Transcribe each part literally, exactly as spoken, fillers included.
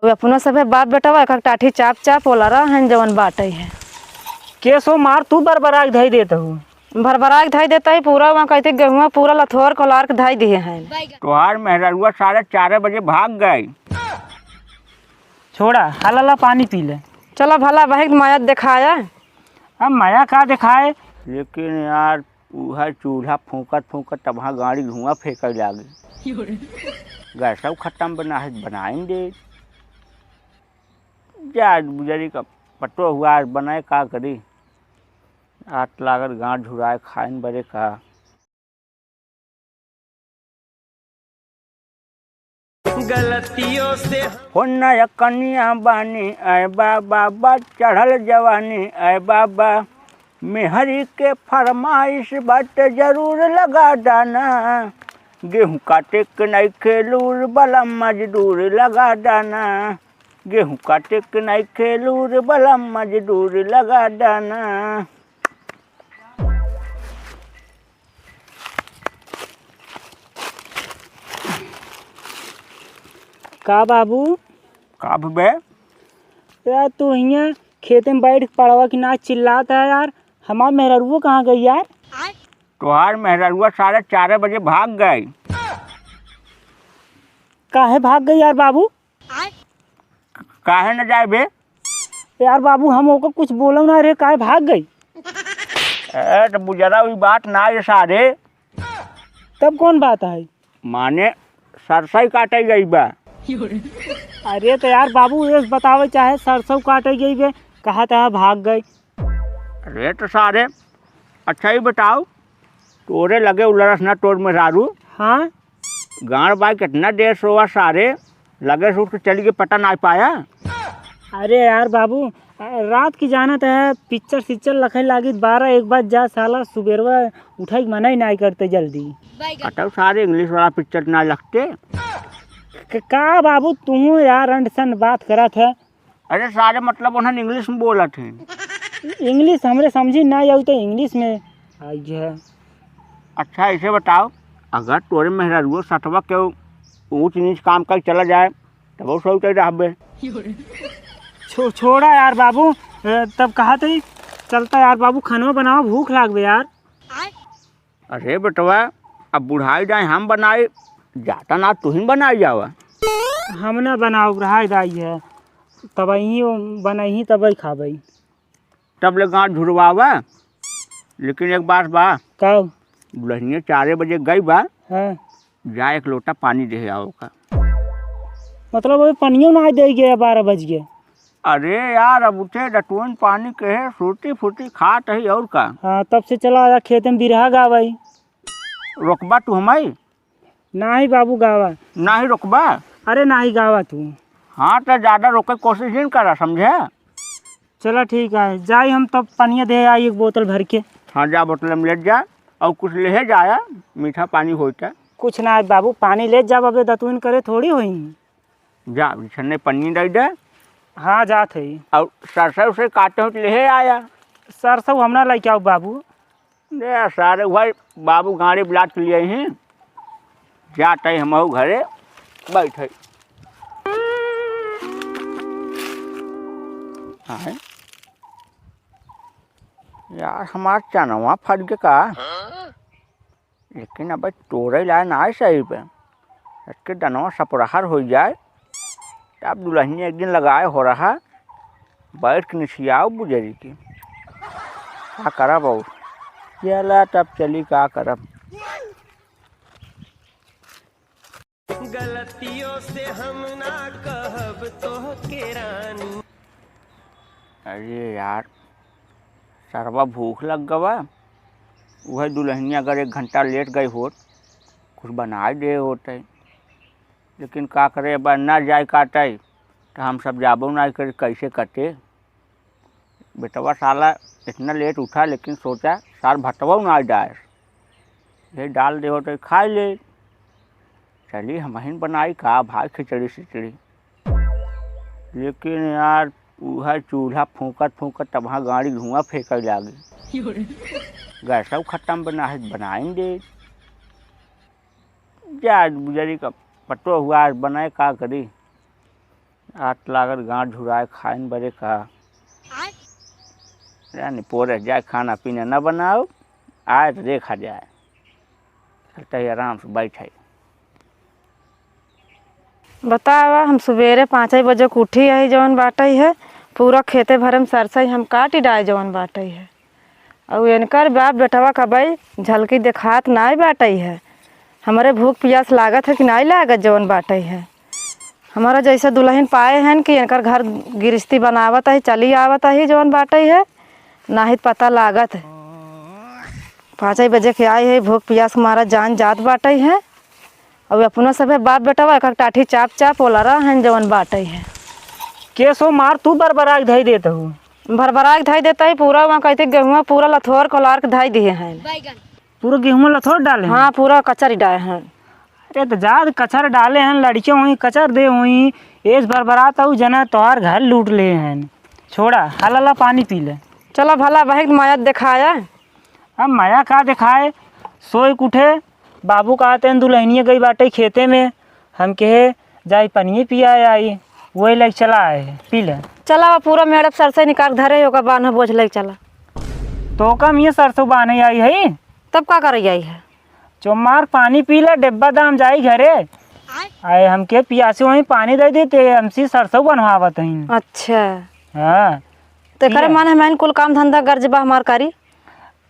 अब अपनो सभे बाप बेटवा एक एक टाठी चाप चाप ओला रहन जवन बाटइ है। केसो मार तू बरबराइ धइ देत हूँ। बरबराइ धइ देत ही पूरा वहाँ कहते गेहुआ पूरा लथोर कोलार के धइ दिए हैं। तोहार मेहररुआ साढ़े चार बजे भाग गई। छोड़ा, हला ला पानी पी ले। चला भला बहिक माया देखाया। अब माया का देखाए? लेकिन यार, उहै चूल्हा फूंकत फूंकत तबहा गाड़ी धुआं फेंकै लागी। गैसौ खत्म बना है, बनाइन दे। जा बुजरी का पतो हुआ आज बनाए का करी। आत लागत गांठ झुराए खाइन बरे का। गलतियों से हो नया कनिया बानी, ऐ बाबा, बा चढ़ल जवानी, ऐ बाबा। मेहरी के फरमाइश बाटे, जरूर लगा दाना। गेहूं काटे के नइखे लूर, बलम मजदूर लगा दाना। गेहूं काटे के नइखे लूर, बलम मजदूर लगा दाना। का बाबू? का बे? यार, तू हियां खेते में बैठ के पड़वा की नाच चिल्लात है यार, हमार मेहररुआ कहाँ गई यार? तोहार मेहररुआ साढ़े चार बजे भाग गई। काहे भाग गई यार बाबू? काहे न जाए बे? यार बाबू, हम ओकर कुछ बोलम ना रे, काहे भाग गई? ए, तो बुजरा हुई बात ना ये सारे। तब कौन बात है? माने सरसई काटे गई बा। अरे तो यार बाबू, ये बतावे चाहे सरसों काटे गई बे, कहा था भाग गई। अरे तो सारे, अच्छा ही बताओ, तोरे लगे उलरस ना तोर मेहरारू? हाँ। गाड़ बाई कितना देर सोवा सारे, लगे से उठ के चली गई, पता ना पाया। अरे यार बाबू, रात की जानत है, पिक्चर सिक्चर लखे लागी, बारह एक बज जा साला, सुबेरवा उठे के मना ही ना करते जल्दी। कतौ सारे इंग्लिश वाला पिक्चर ना लगते। क-, का बाबू, तू यार अंड संड बात करत है। अरे सारे, मतलब उन्हन इंग्लिश में बोलत हैं। इंग्लिश हमरे समझी ना आऊ तो इंग्लिश में आई है। अच्छा, ऐसे बताओ, अगर तोरे मेहरारुओ सतवा के ऊंच नीच काम कर चला जाए, तब वो सही रहबे। छो-, छोड़ा यार बाबू, ए, तब कहा तो ही चलता यार बाबू, खानवा बनावा, भूख लागबे यार। अरे बेटवा, अब बुढ़ाई जाए हम बनाई, जाता ना तुहिन बनाई जावा। हम ना बनाओ, बुढ़ाई जाई है, तब ही बनाई ही तब ही खाबई। तब ले गांठ झुरवावा, लेकिन एक बात बा। का? दुल्हनिया चारे बजे गई बा, हाँ। जा एक लोटा पानी दे आओ का। मतलब अभी पनियो ना दे गया, बारह बज गया। अरे यार, अब उठे दतुअन पानी के है, सूती फूती खात है और का। हाँ, तब से चला आया खेत में बिरहा गावई। रोकबा तू हमारी? नाही बाबू गावा। नाही रोकबा? अरे नाही गावा तू। हाँ, तो ज्यादा रोके के कोशिश नहीं करा, समझे? चला ठीक है, जाई हम तब पनिया दे आई एक बोतल भर के। हाँ, जा बोतल में ले जा और कुछ ले जाया, मीठा पानी होता। कुछ ना है बाबू, पानी ले जा, अबे दतुइन करे थोड़ी होई। जा, बिछने पन्नी दे दे। हाँ, जात है। और सरसों से काटे हो तो ले आया। सरसों हम ना लेके आओ बाबू। दे सारे भाई, बाबू गाड़ी बुलात के लिए ही। जात है हम घरे बैठे। हाँ। यार, हमार चनवा फट के का? लेकिन अब तोरे ला ना सही पे, इसके दनवा सपरहर हो जाए, तब दुल्हनिया एक दिन लगाए हो रहा, बैठ के निसियाओ बुजरी के। का करब और? चला तब चली, का करब? गलतियों से हम ना कहब तोहके रानी। अरे यार, सरवा भूख लग गवा। उहे दुल्हनिया अगर एक घंटा लेट गई होत, कुछ बनाए दे होते। लेकिन का करे, अब ना जाए काटे, तो हम सब जाबो ना करे, कैसे कटे? बेटवा साला इतना लेट उठा, लेकिन सोचा, सार भतवा ना जाए, ये डाल दे होते, खाई ले। चली, हमहिन बनाई का भाई खिचड़ी सिचड़ी। लेकिन यार, उहै चूल्हा फूंकत फूंकत तबहा गाड़ी धुआं फेंकै लागी। गैसौ खत्म बना है, बनाइन दे। जा बुजरी का पतो हुआ, आज बनाए का करी। आट लागत गाँठ झुराए खाइन बरे का। यानी पोरे जाए खाना पीना न बनाओ, आए तो देखा जाए। चलते ही आराम से बैठे। बतावा, हम सुबेरे पाँचै बजे के उठी आई जवन बाटै है, पूरा खेते भरे में सरसै हम काटि डाए जवन बाटै है। अउ एनकर बाप बेटवा कबई झलकी देखात नाई बाटै है। हमरे भूख पियास लागत है कि नाई लागत जवन बाटै है। हमरा जैसे दुलहिन पाए हन कि एनकर घर गिरस्ती बनावत है, चली आवत है जवन बाटै है, नाहीं त पता लागत है। पाँचै बजे के आई है, भूख पियास के मारा जान जात बाटै है। अउ अपना सभे बाप बेटवा एक एक टाठी चाप चाप ओलरा हन जवन बाटै है। केसो मार तू बरबराइ के धइ देत हऊ। बरबराइ के धइ देत ही पूरा वहाँ कहते गेहुआ पूरा लथोर कोलार के धइ दिहे हन। पूरा गेहुआ लथोर डाले हन? हाँ, पूरा कचर डाए हन। अरे त जाद कचर डाले हन, लड़िके हुई कचर दे हुई, एस बरबरात हऊ जना तोहार घर लूट ले हन। छोड़ा, हला ला पानी पी ले। चला भला बहिक माया देखाया। अब माया का देखाए, सोए के उठे, बाबू कहते हैं दुलहिनिया गई बाटै खेते में, हम कहे जाई पनिये पियाए आई, वही लइके चला आए, पी ले। चला अब पूरा मेड़प सरसै निकाल के धरे, ओकर बान्ह बोझ लइके चला। तो कम ये सरसों बान्हे आई है? तब का करे आई है? चोमार पानी पी ले, डिब्बा दाम जाई घरे। आए हमके पियासे वहीं पानी दे देते, हमसे सरसों बनवावत हैं। अच्छा। हाँ। तो करे पी ले। माने हमारे कुल काम धंधा गर्ज बा हमार करी।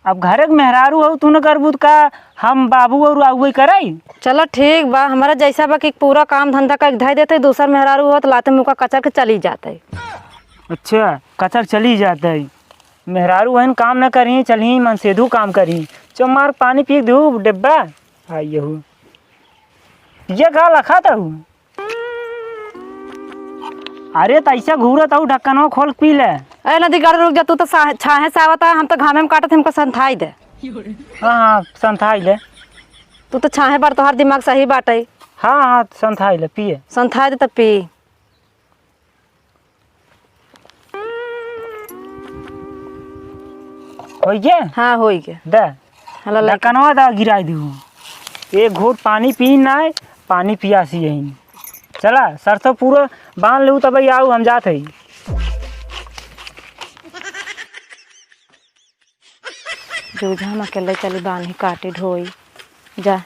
अब घरे के मेहरारू हऊ, तू न करबू त का हम बाबू अउर आउए करई? चलो ठीक बा, हमरा जैसा बा कि पूरा काम धंधा कइके धइ देते, दूसर मेहरारू होत लाते मुका कचर के चली जाते। अच्छा, कचर चली जाते। मेहरारू हन काम न करी, चलही मनसेधू काम करी। चो मार पानी पी दू डिब्बा। आई यहू। ये का लखा तहू? अरे त ऐसे घूरत हऊ, ढक्कनवा खोल के पी ले। ए नदी गाड़ी रुक जा, तू तो सा-, छाहे से आवता, हम तो घामे में काटत, हमको संथाई दे। हाँ, हाँ, संथाई ले। तू तो छाहे बार, तोहार दिमाग सही बाटे। हाँ, हाँ, संथाई ले, पिए। संथाई दे तब पी। होई गे? हाँ, होई गे। दे। हला लइके। ढक्कनवा दा गिराई दू। एक घूट पानी पी ना, पानी पियासी यही। चला, सरसों पूरा बांध लेऊ, तब आऊ, हम जात हई। जूझा हम अकेले चली बान्ही काटी ढोई। जा,